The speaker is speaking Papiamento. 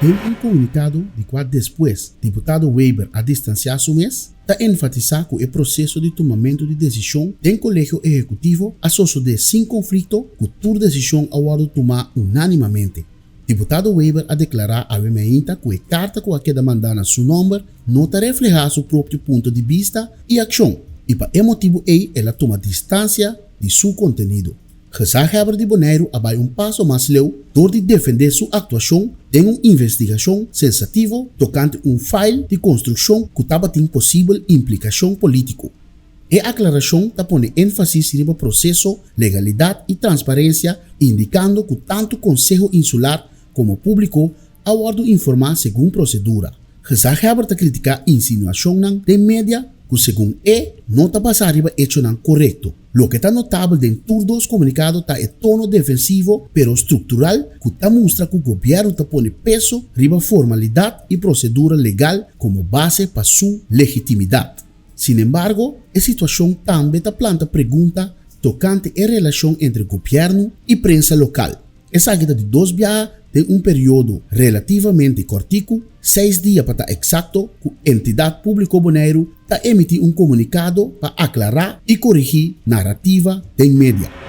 Den un komunikado di kua despues diputado Weber a distansiá su mes, ta enfatisá ku e proseso di tumamentu di desishon den Kolegio Ehekutivo a sosodé sin konflikto ku tur desishon a wòrdu tumá unánimamente. Diputado Weber a deklará awe meinta ku e karta ku a keda mandá na su nòmber no ta reflehá su propio punto di bista i akshon i pa e motibu ei el a tuma distansia di su kontenido. Gezaghebber di Boneiru a bai un paso mas leu dor di defendé su aktuashon den un investigashon sensativo tokante un fail di konstrukshon ku tabatin posibel implikashon polítiko. E aklarashon ta pone énfasis riba proseso, legalidat i transparensia, indikando ku tantu Konseho Insular komo públiko a wòrdu informá segun prosedura. Gezaghebber ta kritiká insinuashonnan den media ku segun e no ta basá riba echonan korekto. Loke ta notabel den tur dos komunikado ta e tono defensivo pero struktural ku ta mustra ku gobièrnu ta pone peso riba formalidat i prosedura legal komo base pa su legitimidat. Sinembargo, e situashon tambe ta planta pregunta tokante e relashon entre gobièrnu i prensa lokal. Esaki ta di dos biaha den un periodo relativamente kòrtiku, seis dia pa ta eksakto, ku Entidat Públiko Boneiru ta emití un komunikado pa aklará i korigí narativa den media.